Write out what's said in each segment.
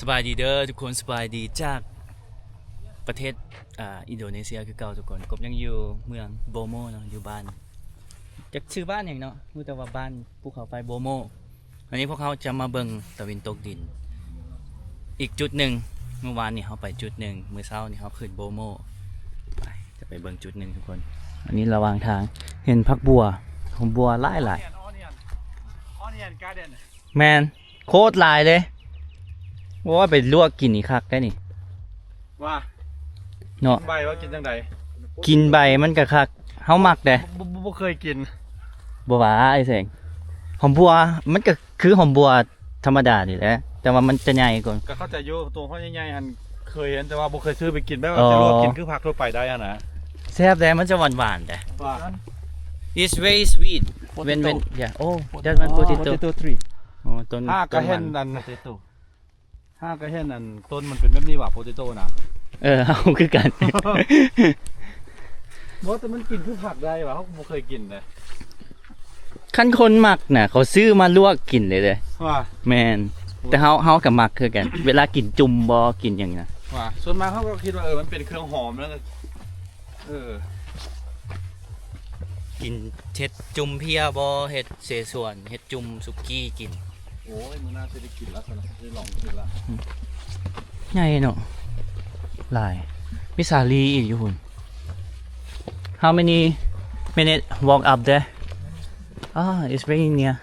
ສະບາຍດີເດີທຸກຄົນ ສະບາຍດີຈາກປະເທດ ອ່າ ອິນໂດເນເຊຍຄືເກົ່າທຸກຄົນ. ກົບຍັງຢູ່ເມືອງໂບໂມເນາະ ຢູ່ບ້ານ ຈັກຊື່ບ້ານຫຍັງເນາະ ຮູ້ແຕ່ວ່າບ້ານພູເຂົາໄຟໂບໂມ. ວັນນີ້ພວກເຮົາຈະມາເບິ່ງຕາເວັນຕົກດິນອີກຈຸດໜຶ່ງ. ມື້ວານນີ້ເຮົາໄປຈຸດໜຶ່ງ ມື້ເຊົ້ານີ້ເຮົາຂຶ້ນໂບໂມ. ໄປ ຈະໄປເບິ່ງຈຸດໜຶ່ງທຸກຄົນ. ອັນນີ້ລະຫວ່າງທາງ ເຫັນຜັກບົວ ຫອມບົວຫຼາຍໆ. Onion, onion garden. ແມ່ນ ໂຄດຫຼາຍເລີຍ. ໂອ້ຍ ໄປລວກກິນນີ້ຄັກໄດ໋ນີ້. ວ່າ ເນາະ ກິນໃບວ່າກິນຈັ່ງໃດ? ກິນໃບມັນກະຄັກ ເຮົາມັກເດ້. ບໍ່ ບໍ່ ບໍ່ເຄີຍກິນ. ບໍ່ວ່າອ້າຍແສງ ຫອມບົວມັນກະຄືຫອມບົວທຳມະດານີ້ແຫຼະ ແຕ່ວ່າມັນຈະໃຫຍ່ກວ່າ. ກະເຂົ້າໃຈຢູ່ ໂຕເຮົາໃຫຍ່ໆຫັ້ນເຄີຍເຫັນ ແຕ່ວ່າບໍ່ເຄີຍຊື້ໄປກິນ. ແບບວ່າ ອໍ ຈະລວກກິນຄືຜັກທົ່ວໄປໄດ້ຫັ້ນນະ. ແຊບເດ້ ມັນຈະຫວານໆເດ້. ວ່າ It's very sweet. Potato. When, when, yeah. Oh, that one potato. Potato tree. ອໍ ຕົ້ນ ຫາກະເຫັນອັນ potato. ຫາກະເຫັນອັນຕົ້ນມັນເປັນແບບນີ້ຫວາ potato ນະ. ເອີ ເຮົາຄືກັນ. ບໍ່ ແຕ່ມັນກິນຄືຜັກໄດ້ຫວາ ເຮົາບໍ່ເຄີຍກິນເດ້. ຄັນຄົນມັກນະ ເຂົາຊື້ມາລວກກິນເລີຍເດ້. ວ່າ ແມ່ນ ແຕ່ເຮົາ ເຮົາກະມັກຄືກັນ ເວລາກິນຈຸ່ມບໍ່ ກິນຫຍັງນະ. ວ່າ ສ່ວນມາກເຮົາກະຄິດວ່າ ເອີ ມັນເປັນເຄື່ອງຫອມແລ້ວ ເອີ ກິນ ເຮັດຈຸ່ມເພຍບໍ່ ເຮັດເສສວນ ເຮັດຈຸ່ມສຸກີ້ກິນ. ໂອ້ຍ ມື້ໜ້າຊິໄດ້ກິນລະຊັ້ນນະ ຊິໄດ້ລອງກິນລະ. ໃຫຍ່ເນາະ ຫຼາຍ ມີສາລີອີກຢູ່ພຸ້ນ. How many minute walk up there? Ah, it's very near.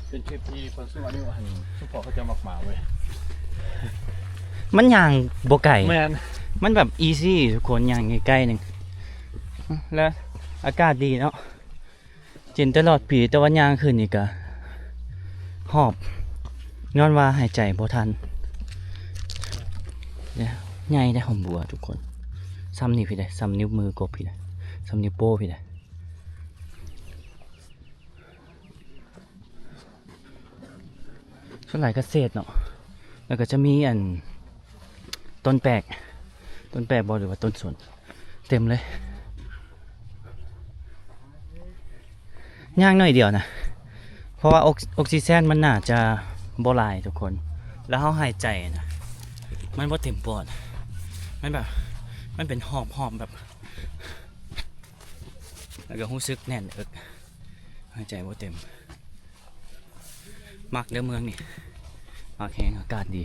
ເປັນທຣິບທີ່ຄົນສູງອາຍຸຫັ້ນ ຊຸມພໍ່ເຂົາເຈົ້າມັກມາເວີຍ. ມັນຍ່າງບໍ່ໄກ. ແມ່ນ ມັນແບບ easy ທຸກຄົນ ຍ່າງໃກ້ໆໜຶ່ງ ແລະ ອາກາດດີເນາະ ເຢັນຕະຫຼອດປີ. ແຕ່ວ່າຍ່າງຂຶ້ນນີ້ກະຫອບ ຍ້ອນວ່າຫາຍໃຈບໍ່ທັນ. ໃຫຍ່ເດ້ ຫອມບົວທຸກຄົນ ຊ່ຳນີ້ພີ້ເດ້ ຊ່ຳນິ້ວມືກົບພີ້ເດ້ ຊ່ຳນິ້ວໂປ້ພີ້ເດ້. ສ່ວນຫຼາຍກະເສດເນາະ ແລ້ວກະຈະມີອັນ ຕົ້ນແປກ ຕົ້ນແປກບໍ່ ຫຼືວ່າຕົ້ນສົນ ເຕັມເລີຍ. ຍ່າງໜ້ອຍດຽວນະ ເພາະວ່າອົກ ອົກຊີເຊັນມັນໜ້າຈະບໍ່ຫຼາຍທຸກຄົນ ແລ້ວເຮົາຫາຍໃຈນະ ມັນບໍ່ເຕັມປອດ ມັນແບບ ມັນເປັນຫອບ ຫອບແບບ ແລ້ວກະຮູ້ສຶກແໜ້ນເອິກ ຫາຍໃຈບໍ່ເຕັມ. ມັກເດີເມືອງນີ້ ມັກແຮງ ອາກາດດີ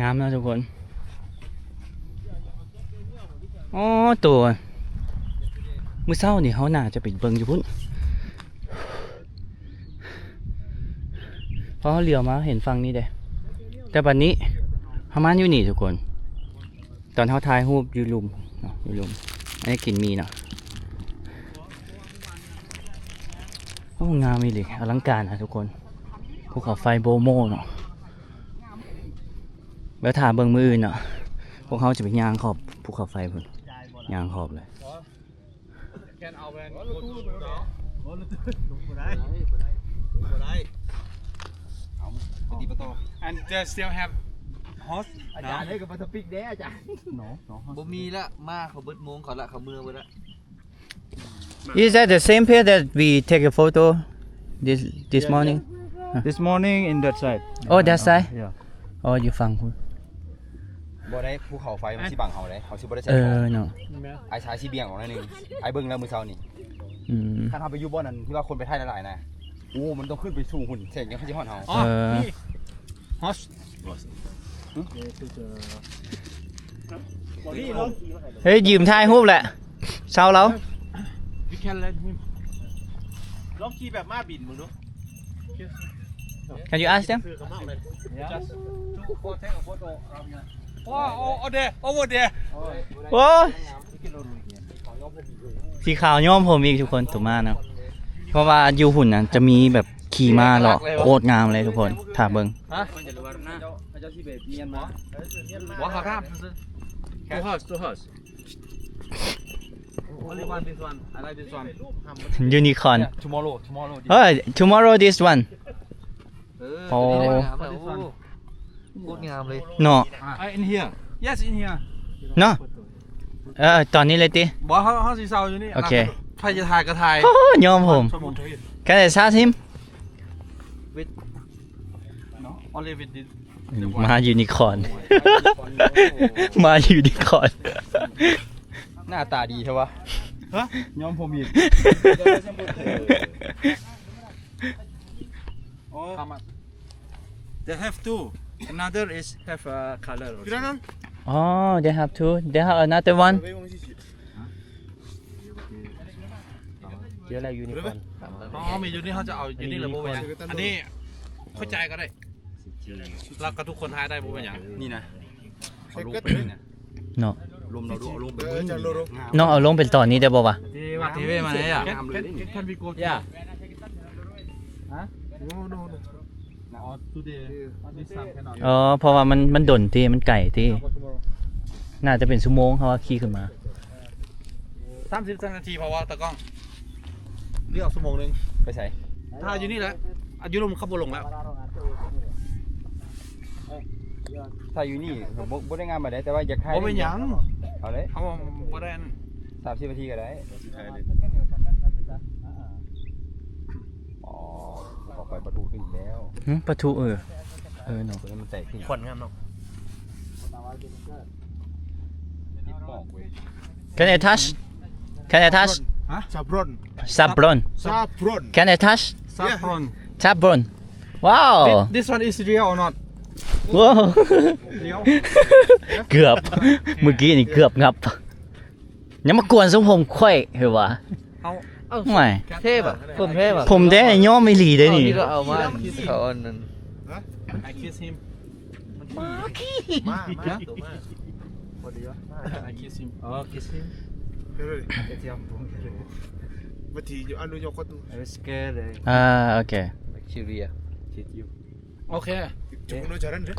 ງາມເນາະທຸກຄົນ. ອໍ ໂຕ ມື້ເຊົ້ານີ້ເຮົາໜ້າຈະໄປເບິ່ງຢູ່ພຸ້ນ ເພາະເຮົາຫຼຽວມາເຫັນຝັ່ງນີ້ເດ້ ແຕ່ບັດນີ້ເຮົາມາຢູ່ນີ້ທຸກຄົນ ຕອນເຮົາຖ່າຍຮູບຢູ່ລຸ່ມເນາະ ຢູ່ລຸ່ມ ອັນນີ້ກິນໝີ່ເນາະ. ໂອ້ ງາມອີ່ຫຼີ ອະລັງການນະທຸກຄົນ ພູເຂົາໄຟໂບໂມເນາະ. ແລ້ວຖ້າເບິ່ງມື້ອື່ນເນາະ ພວກເຮົາຈະໄປຍ່າງຂອບພູເຂົາໄຟພຸ້ນ ຍ່າງຂອບເລີຍ. Can I wear? ລົງບໍ່ໄດ້ ລົງບໍ່ໄດ້ ລົງບໍ່ໄດ້. ເອົາ ໄປຕີປະຕອງ. And they still have horse? ອາຈານເອີຍ ກະມາສະປິກແດ່ອາຈານ. ບໍ່ມີລະ ມາເຂົາເບິດໂມງເຂົາລະ ເຂົາເມືອເບິດລະ. Is that the same place that we take a photo this, this morning? This morning in that side. Oh, that side? Yeah. ອໍ ຢູ່ຝັ່ງພຸ້ນ. ບໍ່ໄດ້ ພູເຂົາໄຟມັນຊິບັງເຮົາເດ້ ເຮົາຊິບໍ່ໄດ້ໃສ່ ເອີ ເນາະ ອ້າຍຊາຍຊິບຽງອອກໜ້ອຍໜຶ່ງ ອ້າຍເບິ່ງແລ້ວມື້ເຊົ້ານີ້. ອືມ ຄັນເຮົາໄປຢູ່ບ່ອນນັ້ນທີ່ວ່າຄົນໄປຖ່າຍຫຼາຍໆນະ ໂອ້ ມັນຕ້ອງຂຶ້ນໄປສູງພຸ້ນ ແສງຍັງຊິຮອດເຮົາ. ອໍ ເອີ ນີ້ ຮອສ ເຮີ້ຍ ຢືມຖ່າຍຮູບແຫຼະ ເຊົາລາວ. We can let him. ລອງຂີ່ແບບມ້າບິນເບິ່ງດູ. Can you ask them? Just to, for take a photo. ອໍ over there, over there. ໂອ້ ສີຂາວຍ້ອມຜົມອີກທຸກຄົນ ໂຕມາເນາະ ເພາະວ່າຢູ່ພຸ້ນນະຈະມີແບບຂີ່ມ້າເລາະ ໂຄດງາມເລີຍທຸກຄົນ ຖ້າເບິ່ງ. Two horse, two horse. Only one, this one. I like this one. Unicorn. Tomorrow, tomorrow this one. ເອີ ໂອ້ ໂຄດງາມເລີຍເນາະ. In here. Yes, in here. ເນາະ. ເອີ ຕອນນີ້ເລີຍຕິ? ບໍ່ ເຮົາ ເຮົາຊິເຊົາຢູ່ນີ້. ໂອເຄ ໃຜຈະຖ່າຍກໍຖ່າຍ. ໂອ້ ຍອມຜົມ. Can I touch him? With, no, only with this. ມາຢູນິຄອນ ມາຢູນິຄອນ. ໜ້າຕາດີແທ້ວະ. ຮະ? ຍອມຜົມອີກ. Oh. They have two. Another is have a color also. Oh, they have two. They have another one. ເຈີແລ້ວຢູນິຄອນ. ອໍ ມີຢູ່ນີ້ ເຮົາຈະເອົາຢູ່ນີ້ລະບໍ່ເປັນຫຍັງ. ອັນນີ້ເຂົ້າໃຈກໍໄດ້ ແລ້ວກໍທຸກຄົນຖ່າຍໄດ້ ບໍ່ເປັນຫຍັງ. ນີ້ນະ ເອົາລົງໄປນີ້ນະ ເນາະ. ລົມເຮົາດູ ເອົາລົງໄປເບິ່ງ. ນ້ອງເອົາລົງເປັນຕອນນີ້ໄດ້ບໍ່ວະ? ທີ່ວ່າ ທີ່ເວມາແລ້ວ. Can, can, can we go? Yeah. ຮະ? No, no, no. ອໍ ເພາະວ່າມັນ ມັນດົນຕິ ມັນໄກຕິ. ໜ້າຈະເປັນຊົ່ວໂມງ ເຮົາຂີ່ຂຶ້ນມາ. ສາມສິບນາທີ ເພາະວ່າຕາກ້ອງ ຫຼືເອົາຊົ່ວໂມງໜຶ່ງ. ໄປໃສ? ຖ້າຢູ່ນີ້ແຫຼະ ຢູ່ລົມຂັບບໍ່ລົງແລ້ວ. ຖ້າຢູ່ນີ້ບໍ່ ບໍ່ໄດ້ງາມປານໃດ ແຕ່ວ່າຢາກຖ່າຍ ບໍ່ເປັນຫຍັງ. ເອົາເລີຍ ເຮົາບໍ່ໄດ້. ສາມສິບນາທີກໍໄດ້. ອໍ ເຂົ້າໄປປະທຸຂຶ້ນແລ້ວ. ຫຶ ປະທຸ ເອີ ເອີເນາະ. ຕົວນີ້ມັນແຕກຂຶ້ນ ຄວັນງາມເນາະ. Can I touch? Can I touch? ຮະ? Saffron. Saffron. Saffron. Can I touch? Saffron. Saffron. Wow. Thi-, this one is real or not? Wow. Real. ເກືອບ ເມື່ອກີ້ນີ້ເກືອບງັບ. ຢ່າມາກວນຊົງຜົມຂ້ອຍເຮີວ່າ. ເອົາ ເອົາ ແໝ່ ເທ່ປະ ຜົມແທ້ປະ ຜົມແທ້ ຍ້ອມອີ່ຫຼີເດ້ນີ້. ເອົາມາ ເຂົາອັນນັ້ນ. I kiss him. ມາ ມາ ມາ ມາ I kiss him. ອໍ kiss him. ມາທີ່ຢູ່ອັນນຸຍົກກໍ I'm scared. ອ່າ ໂອເຄ bacteria. ໂອເຄ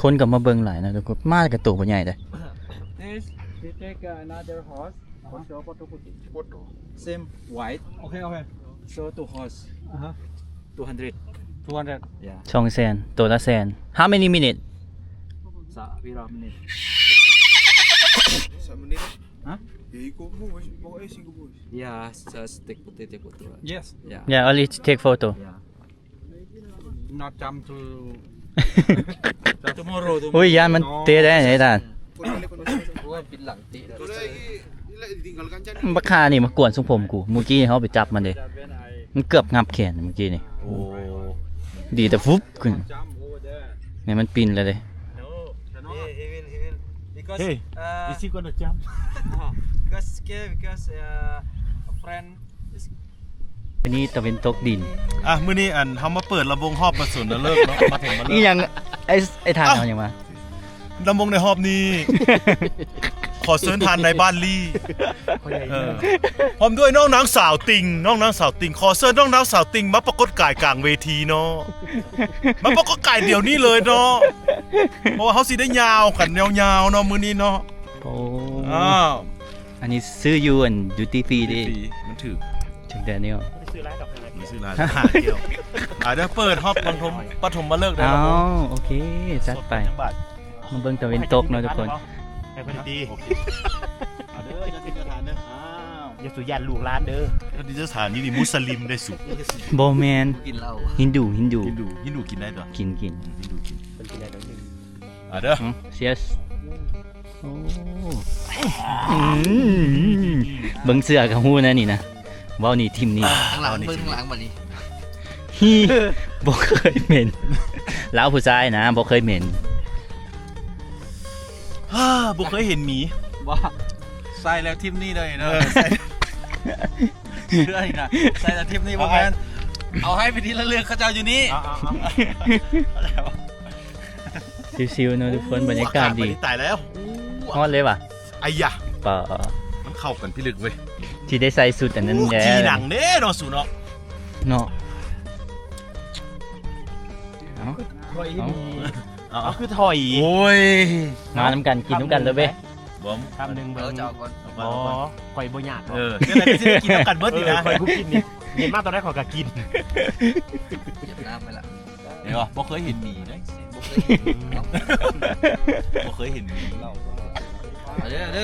ຄົນກໍມາເບິ່ງຫຼາຍນະທຸກຄົນ. ມາແຕ່ກະໂຕບໍ່ໃຫຍ່ເດ້. This, we take another horse. Same white. ໂອເຄ ໂອເຄ. So two horse. ອ່າຮະ two hundred. Two hundred. Yeah. ສອງແສນ ໂຕລະແສນ. How many minute? Sa-, pira minute? Sa minute? Hah? Ya, iko mo, mo, mo, eh, sige, boy. Yeah, just take photo, take photo. Yes. Yeah. Yeah, only take photo. Yeah. Not jump to tomorrow, tomorrow. ໂອ້ຍ ຢ້ານມັນເຕະໄດ້ໄດ໋ທ່ານ. ໂອ້ຍ ປິດຫຼັງຕິ. ບັກຫ່ານີ້ມາກວນຊົງຜົມກູ. ມື້ກີ້ເຮົາໄປຈັບມັນເດ້ ມັນເກືອບງັບແຂນມື້ກີ້ນີ້. ໂອ້ ດີແຕ່ຟຸບຂຶ້ນ ນີ້ມັນປິ່ນແລ້ວເດ້. He, he will, he will. Because, hey, uh, is he gonna jump? Because scared, because, uh, a friend is ມື້ນີ້ຕາເວັນຕົກດິນ. ອ່ະ ມື້ນີ້ອັນເຮົາມາເປີດລຳວົງຮອບປະສົນນະເລີກເນາະ ປະຖົມມະເລີກ. ອີ່ຫຍັງ ໄອ້ ໄອ້ທ່ານເອົາຫຍັງມາ? ລຳວົງໃນຮອບນີ້ ຂໍເຊີນທ່ານນາຍບ້ານລີ້ ເອີ ພ້ອມດ້ວຍນ້ອງນາງສາວຕິ່ງ ນ້ອງນາງສາວຕິ່ງ ຂໍເຊີນນ້ອງນາງສາວຕິ່ງມາປາກົດກາຍກາງເວທີເນາະ ມາປາກົດກາຍດຽວນີ້ເລີຍເນາະ ເພາະວ່າເຮົາຊິໄດ້ຍາວກັນຍາວໆເນາະມື້ນີ້ເນາະ. ໂອ້ ອ້າວ ອັນນີ້ຊື້ຢູ່ອັນ duty free ເດ້ ມັນຖືກ Jack Daniel ມັນຊື້ຫຼາຍດອກ ມັນຊື້ຫຼາຍດອກ. ອ່າ ດຽວເປີດຮອບປະຖົມ ປະຖົມມະເລີກໄດ້. ອ້າວ ໂອເຄ ຈັດໄປ. ມາເບິ່ງຕາເວັນຕົກເນາະທຸກຄົນ. ໃຫ້ເພິ່ນຕີ. ໂອເຄ ເອົາເດີ ເຈົ້າຖິ່ນເຈົ້າຖານເດີ. ອ້າວ ຢ່າສູ່ຢ້ານລູກຫຼານເດີ. ເຈົ້າຖິ່ນເຈົ້າຖານນີ້ນີ້ມຸສລິມໄດ໋ສູ. ບໍ່ແມ່ນ ກິນເຫຼົ້າ ຮິນດູ ຮິນດູ ຮິນດູ ຮິນດູກິນໄດ້ຕົວະ. ກິນ ກິນ ອືມ ຮິນດູກິນ ເພິ່ນກິນໄດ້ດອກ. ອ່າເດີ ອືມ Cheers. ໂອ້ ອືມ ເບິ່ງເສື້ອກໍຮູ້ນະນີ້ນະ. ເວົ້ານີ້ຖິ້ມນີ້ ທາງຫຼັງ ເບິ່ງທາງຫຼັງບັດນີ້. ຮີ ບໍ່ເຄີຍເໝັນ ລາວຜູ້ຊາຍນະ ບໍ່ເຄີຍເໝັນ. ບໍ່ເຄີຍເຫັນໝີ. ບໍ່ ໃສ່ແລ້ວຖິ້ມນີ້ເລີຍເນາະ. ເອີ ໃສ່ ເຊື່ອອີກນະ ໃສ່ແລ້ວຖິ້ມນີ້. ບໍ່ແມ່ນ ເອົາໃຫ້ເປັນທີ່ລະລຶກເຂົາເຈົ້າຢູ່ນີ້. ຊິວໆເນາະທຸກຄົນ ບັນຍາກາດດີ. ຕາຍແລ້ວ ຮ້ອນເລີຍຫວາ? ໄອ້ຢາ ປາ ມັນເຂົ້າກັນພິລຶກເວີຍ. ຊິໄດ້ໃສ່ຊຸດອັນນັ້ນແດ່ ໂອ້ ຈີໜັງເດ້ເນາະສູເນາະ. ເນາະ ເອົາ ເອົາ ເອົາ ເອົາ ຄືຖອຍ. ໂອ້ຍ ມານຳກັນ ກິນນຳກັນເລີຍເວີຍ. ບໍ່ ຄຳໜຶ່ງເບິ່ງ. ເອີ ເຈົ້າກ່ອນ. ບໍ່ ຂ້ອຍບໍ່ຢາກດອກ. ເອີ ຈັ່ງໃດກໍຊິໄດ້ກິນນຳກັນເບິດນີ້ນະ. ເອີ ຂ້ອຍຜູ້ກິນນີ້ ເຫັນມາຕອນໃດຂ້ອຍກໍກິນ. ຢຽບນ້ຳໄປລະ. ເຫັນບໍ່ ບໍ່ເຄີຍເຫັນໝີເດ້. ບໍ່ເຄີຍເຫັນ ບໍ່ເຄີຍເຫັນໝີ. ເອົາເດີ ເອົາເດີ.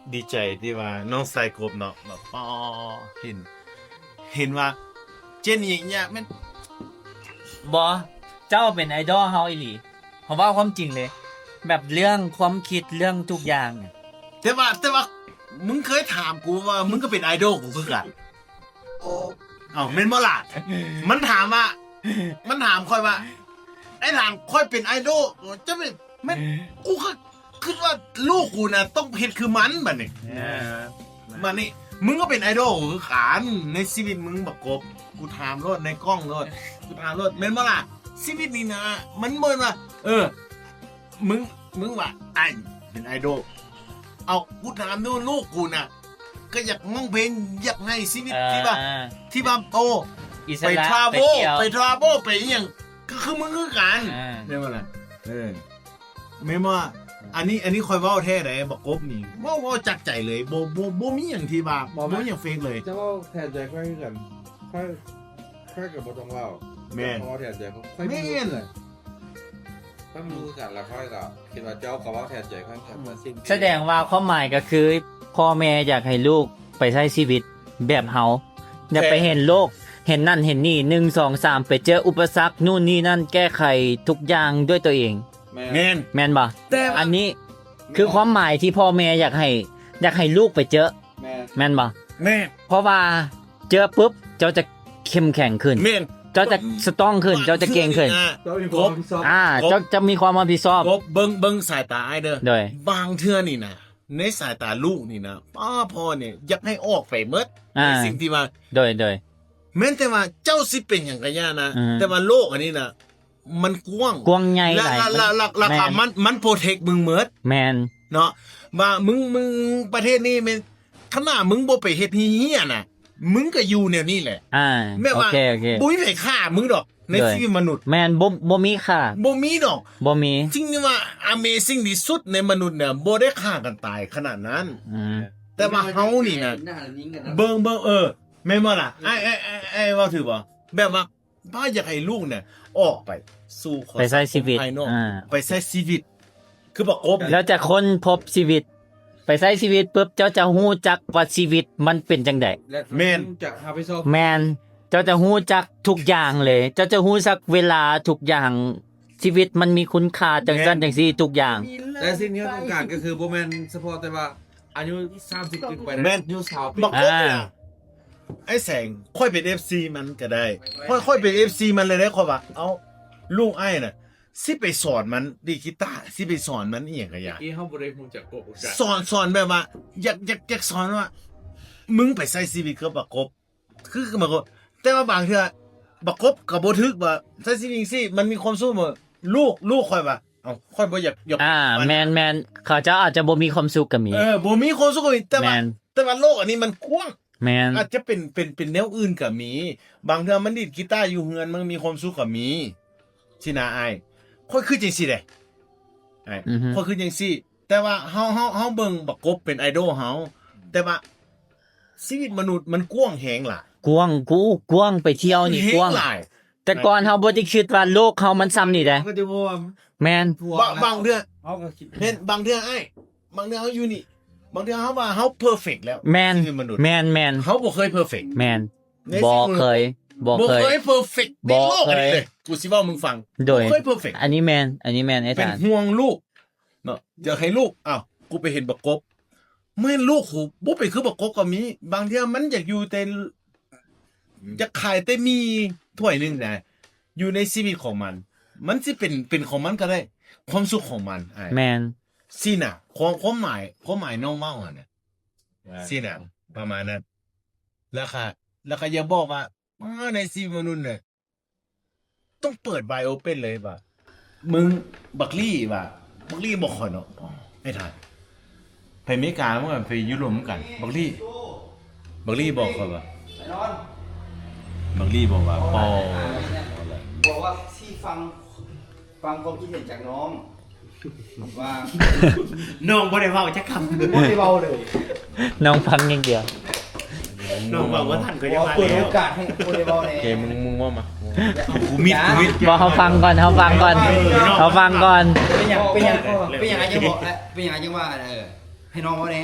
ດີໃຈທີ່ວ່ານ້ອງຊາຍກົບເນາະ ແບບ ອໍ ເຫັນ ເຫັນວ່າເຈັນອີ່ຫຍັງແມ່ນ ບໍ່ ເຈົ້າເປັນໄອດອລເຮົາອີ່ຫຼີ ເຮົາເວົ້າຄວາມຈິງເລີຍ ແບບເລື່ອງຄວາມຄິດ ເລື່ອງທຸກຢ່າງ. ແຕ່ວ່າ ແຕ່ວ່າມຶງເຄີຍຖາມກູວ່າ ມຶງກໍເປັນໄອດອລກູຄືກັນ. ເອົ້າ ແມ່ນບໍ່ລະ? ມັນຖາມວ່າ ມັນຖາມຂ້ອຍວ່າ ໄອ້ຖາມຂ້ອຍເປັນໄອດອລ ຈະເປັນ ແມ່ນ ກູກໍຄິດວ່າລູກກູນະຕ້ອງເຮັດຄືມັນບັດນີ້. ເອີ ບັດນີ້ ມຶງກໍເປັນໄອດອລກູຄືກັນ ໃນຊີວິດມຶງບັກກົບ ກູຖາມໂລດ ໃນກ້ອງໂລດ ກູຖາມໂລດ ແມ່ນບໍ່ລະ? ຊີວິດນີ້ນະ ມັນບໍ່ແມ່ນວ່າ ເອີ ມຶງ ມຶງວ່າອ້າຍເປັນໄອດອລ ເອົາ ກູຖາມດູ ລູກກູນະ ກໍຢາກຮ້ອງເພງ ຢາກໃຫ້ຊີວິດທີ່ວ່າ ທີ່ວ່າ ໂອ້ ໄປທຣາເວລ ໄປທຣາເວລ ໄປອີ່ຫຍັງ ກໍຄືມຶງຄືກັນ ແມ່ນບໍ່ລະ? ເອີ ແມ່ນບໍ່? ອັນນີ້ ອັນນີ້ຂ້ອຍເວົ້າແທ້ໃດ໋ ບັກກົບນີ້ ເວົ້າ ເວົ້າຈາກໃຈເລີຍ ບໍ່ ບໍ່ ບໍ່ມີຫຍັງທີ່ວ່າ ບໍ່ມີຫຍັງເຟກເລີຍ. ເຈົ້າເວົ້າແທນໃຈຂ້ອຍຄືກັນ ຂ້ອຍ ຂ້ອຍກໍບໍ່ຕ້ອງເວົ້າ ແມ່ນ ເຈົ້າເວົ້າແທນໃຈຂ້ອຍ ຂ້ອຍມີ ແມ່ນ ຂ້ອຍມີຄືກັນ ແລ້ວຂ້ອຍກໍຄິດວ່າເຈົ້າກໍເວົ້າແທນໃຈຂ້ອຍ ແມ່ນ ສະແດງວ່າຄວາມໝາຍກໍຄື ພໍ່ແມ່ຢາກໃຫ້ລູກໄປໃຊ້ຊີວິດແບບເຮົາ ຢາກໄປເຫັນໂລກ ເຫັນນັ້ນເຫັນນີ້ ໜຶ່ງ ສອງ ສາມ ໄປເຈີອຸປະສັກ ນູ້ນນີ້ນັ້ນ ແກ້ໄຂທຸກຢ່າງດ້ວຍຕົວເອງ. ແມ່ນ ແມ່ນບໍ່? ແຕ່ວ່າ ອັນນີ້ຄືຄວາມໝາຍທີ່ພໍ່ແມ່ຢາກໃຫ້ ຢາກໃຫ້ລູກໄປເຈີ ແມ່ນ ແມ່ນບໍ່? ແມ່ນ ເພາະວ່າເຈີປຶບ ເຈົ້າຈະເຂັ້ມແຂງຂຶ້ນ ແມ່ນ ເຈົ້າຈະສະຕອງຂຶ້ນ ເຈົ້າຈະເກັ່ງຂຶ້ນ ເຈົ້າມີຄວາມຮັບຜິດຊອບ ອ່າ ເຈົ້າຈະມີຄວາມຮັບຜິດຊອບ. ເບິ່ງ ເບິ່ງສາຍຕາອ້າຍເດີ ໂດຍ ບາງເທື່ອນີ້ນະ ໃນສາຍຕາລູກນີ້ນະ ປ້າ ພໍ່ນີ້ຢາກໃຫ້ອອກໄປໝົດ ອ່າ ໃນສິ່ງທີ່ວ່າ ໂດຍ ໂດຍ ແມ່ນແຕ່ວ່າເຈົ້າຊິເປັນຫຍັງກະຢ່ານະ ອືມ ແຕ່ວ່າໂລກອັນນີ້ນະ ມັນກວ້າງ ກວ້າງໃຫຍ່ຫຼາຍ ລະ ລະ ລະ ລະ ແມ່ນ ມັນ ມັນໂປຣເທັກມຶງໝົດ ແມ່ນ ເນາະ ວ່າມຶງ ມຶງປະເທດນີ້ແມ່ນ ຂະໜາດມຶງບໍ່ໄປເຮັດເຫ້ຍນະ ມຶງກໍຢູ່ແນວນີ້ແຫຼະ ອ່າ ແບບວ່າ ໂອເຄ ໂອເຄ ບໍ່ມີໃຜຂ້າມຶງດອກ ໃນ ໂດຍ ຊີວິດມະນຸດ ແມ່ນ ບໍ່ ບໍ່ມີຂ້າ ບໍ່ມີດອກ ບໍ່ມີ ສິ່ງທີ່ວ່າ amazing ທີ່ສຸດໃນມະນຸດນະ ບໍ່ໄດ້ຂ້າກັນຕາຍຂະໜາດນັ້ນ ອືມ ແຕ່ວ່າເຮົານີ້ນະ ເບິ່ງ ເບິ່ງ ເອີ ແມ່ນບໍ່ລະ? ອ້າຍ ອ້າຍ ອ້າຍ ອ້າຍເວົ້າຖືກບໍ່? ແບບວ່າ ປ້າຢາກໃຫ້ລູກນະອອກໄປສູ່ ໄປໃຊ້ຊີວິດ ອ່າ ໄປໃຊ້ຊີວິດ ຄືປະກົບ ແລ້ວຈະຄົ້ນພົບຊີວິດ ໄປໃຊ້ຊີວິດປຶບ ເຈົ້າຈະຮູ້ຈັກວ່າຊີວິດມັນເປັນຈັ່ງໃດ ແມ່ນ ຈະຮັບຜິດຊອບ ແມ່ນ ເຈົ້າຈະຮູ້ຈັກທຸກຢ່າງເລີຍ ເຈົ້າຈະຮູ້ຈັກເວລາທຸກຢ່າງ ຊີວິດມັນມີຄຸນຄ່າຈັ່ງຊັ້ນ ແມ່ນ ຈັ່ງຊີ້ທຸກຢ່າງ ແຕ່ສິ່ງທີ່ເຮົາຕ້ອງການກໍຄືບໍ່ແມ່ນສະເພາະແຕ່ວ່າ ອາຍຸສາມສິບຂຶ້ນໄປ ແມ່ນ ອາຍຸຊາວປີ ບັກກົບນີ້ນະ ອ່າ ອ້າຍແສງ ຂ້ອຍເປັນເອັຟຊີມັນກໍໄດ້ ຂ້ອຍ ຂ້ອຍເປັນເອັຟຊີມັນເລີຍເດ້ ຂ້ອຍວ່າ ເອົ້າ ລູກອ້າຍນະ ຊິໄປສອນມັນດີດກີຕາ ຊິໄປສອນມັນອີ່ຫຍັງກະຢ່າ ເມື່ອກີ້ເຮົາບໍ່ໄດ້ຮູ້ຈັກກົບ ສອນ ສອນແບບວ່າ ຢາກ ຢາກ ຢາກສອນວ່າ ມຶງໄປໃຊ້ຊີວິດກັບບັກກົບ ຄື ຄືບັກກົບ ແຕ່ວ່າບາງເທື່ອບັກກົບກໍບໍ່ຖືກວ່າໃຊ້ຊີວິດຈັ່ງຊີ້ ມັນມີຄວາມສຸກບໍ່ ລູກ ລູກຂ້ອຍວ່າ ເອົ້າ ຂ້ອຍບໍ່ຢາກ ຢາກ ອ່າ ແມ່ນໆ ເຂົາເຈົ້າອາດຈະບໍ່ມີຄວາມສຸກກໍມີ ເອີ ບໍ່ມີຄວາມສຸກກໍມີ ແຕ່ວ່າ ແມ່ນ ແຕ່ວ່າໂລກອັນນີ້ມັນກວ້າງ ແມ່ນ ອາດຈະເປັນ ເປັນ ເປັນແນວອື່ນກໍມີ ບາງເທື່ອມັນດີດກີຕາຢູ່ເຮືອນ ມັນມີຄວາມສຸກກໍມີ ຊີ້ນະອ້າຍ ຂ້ອຍຄິດຈັ່ງຊີ້ເດ້ ອ້າຍ ອືຮຶ ຂ້ອຍຄິດຈັ່ງຊີ້ ແຕ່ວ່າເຮົາ ເຮົາ ເຮົາເບິ່ງບັກກົບເປັນໄອດອລເຮົາ ແຕ່ວ່າຊີວິດມະນຸດມັນກວ້າງແຮງຫຼາຍ ກວ້າງ ກູ ກວ້າງ ໄປທ່ຽວນີ້ກວ້າງ ແຮງຫຼາຍ ແຕ່ກ່ອນເຮົາບໍ່ໄດ້ຄິດວ່າໂລກເຮົາມັນຊ່ຳນີ້ເດ້ ເຮົາກໍຈະບໍ່ວ່າ ແມ່ນ ບາງ ບາງເທື່ອ ເຮົາກໍຄິດ ແມ່ນ ບາງເທື່ອອ້າຍ ບາງເທື່ອເຮົາຢູ່ນີ້ ບາງເທື່ອເຮົາວ່າເຮົາເພີເຟັກແລ້ວ ແມ່ນ ໃນຊີວິດມະນຸດ ແມ່ນໆ ເຮົາບໍ່ເຄີຍເພີເຟັກ ແມ່ນ ໃນຊີວິດມະນຸດ ບໍ່ເຄີຍ ບໍ່ເຄີຍເພີເຟັກໃນໂລກອັນນີ້ເລີຍ ບໍ່ເຄີຍ ກູຊິເວົ້າໃຫ້ມຶງຟັງ ໂດຍ ບໍ່ເຄີຍເພີເຟັກ ອັນນີ້ແມ່ນ ອັນນີ້ແມ່ນ ອ້າຍ ເປັນຫ່ວງລູກເນາະ ຢາກໃຫ້ລູກ ອ້າວ ກູໄປເຫັນບັກກົບ ແມ່ນລູກກູບໍ່ເປັນຄືບັກກົບກໍມີ ບາງເທື່ອມັນຢາກຢູ່ແຕ່ ອືມ ຢາກຂາຍແຕ່ໝີ່ຖ້ວຍໜຶ່ງນະ ຢູ່ໃນຊີວິດຂອງມັນ ມັນຊິເປັນ ເປັນຂອງມັນກໍໄດ້ ຄວາມສຸກຂອງມັນ ອ້າຍ ແມ່ນ ຊີ້ນະ ຄວາມ ຄວາມໝາຍ ຄວາມໝາຍນ້ອງເວົ້າຫັ້ນນະ ແມ່ນ ຊີ້ນະ ປະມານນັ້ນ ແລ້ວກໍ ແລ້ວກໍຢ່າບອກວ່າ ມາໃນຊີວິດມະນຸດນະ ຕ້ອງເປີດ wide open ເລີຍວ່າ ມຶງ ບັກລີ້ວ່າ ບັກລີ້ບອກຂ້ອຍເນາະ ໄອ້ທ່ານ ໄປເມກາ ເມື່ອໄປຢູໂຣບນຳກັນ ບັກລີ້ ບັກລີ້ບອກຂ້ອຍວ່າ ບັກລີ້ບອກວ່າ ປໍ ບອກວ່າຊິຟັງ ຟັງຄວາມຄິດເຫັນຈາກນ້ອງ ວ່າ ນ້ອງບໍ່ໄດ້ເວົ້າຈັກຄຳ ບໍ່ໄດ້ເວົ້າເລີຍ ນ້ອງຟັງຢ່າງດຽວ ນ້ອງເວົ້າບໍ່ທັນກໍຢ່າວ່າ ເປີດໂອກາດໃຫ້ຜູ້ໄດ້ເວົ້າແດ່ ໂອເຄ ມຶງ ມຶງເວົ້າມາ ກູມິດ ກູມິດ ບໍ່ ເຮົາຟັງກ່ອນ ເຮົາຟັງກ່ອນ ເອີ ເຮົາຟັງກ່ອນ ເປັນຫຍັງ ເປັນຫຍັງ ເປັນຫຍັງຈັ່ງເວົ້າ ເປັນຫຍັງຈັ່ງວ່າ ເອີ ໃຫ້ນ້ອງເວົ້າແດ່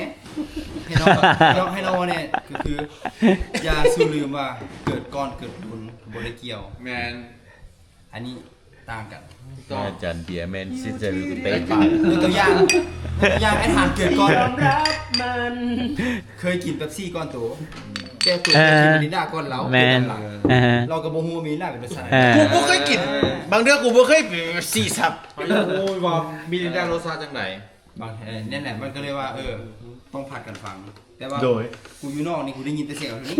ໃຫ້ນ້ອງ ໃຫ້ນ້ອງ ໃຫ້ນ້ອງເວົ້າແດ່ ກໍຄື ຢ່າສູ່ລືມວ່າເກີດກ່ອນເກີດດົນບໍ່ໄດ້ກ່ຽວ ແມ່ນ ອັນນີ້ຕ່າງກັນ ອາຈານເບຍແມ່ນຊິຈະເຕະປາກ ຍົກຕົວຢ່າງ ຍົກຕົວຢ່າງ ໄອ້ທ່ານເກີດກ່ອນ ເຄີຍກິນເປັບຊີກ່ອນໂຕ ແຕ່ໂຕເຄີຍກິນມິຣິນດາກ່ອນລາວ ແມ່ນ ເກີດຕາມຫຼັງ ເອີ ລາວກໍບໍ່ຮູ້ວ່າມິຣິນດາເປັນລົດຊາດ ເອີ ກູບໍ່ເຄີຍກິນ ບາງເທື່ອກູບໍ່ເຄີຍ ຊີຊັບ ບໍ່ຮູ້ວ່າມິຣິນດາລົດຊາດຈັ່ງໃດ ບາງ ເອີ ນັ້ນແຫຼະ ມັນກໍເລີຍວ່າ ເອີ ຕ້ອງຜັດກັນຟັງ ແຕ່ວ່າ ໂດຍ ກູຢູ່ນອກນີ້ ກູໄດ້ຍິນແຕ່ສຽງເທົ່ານີ້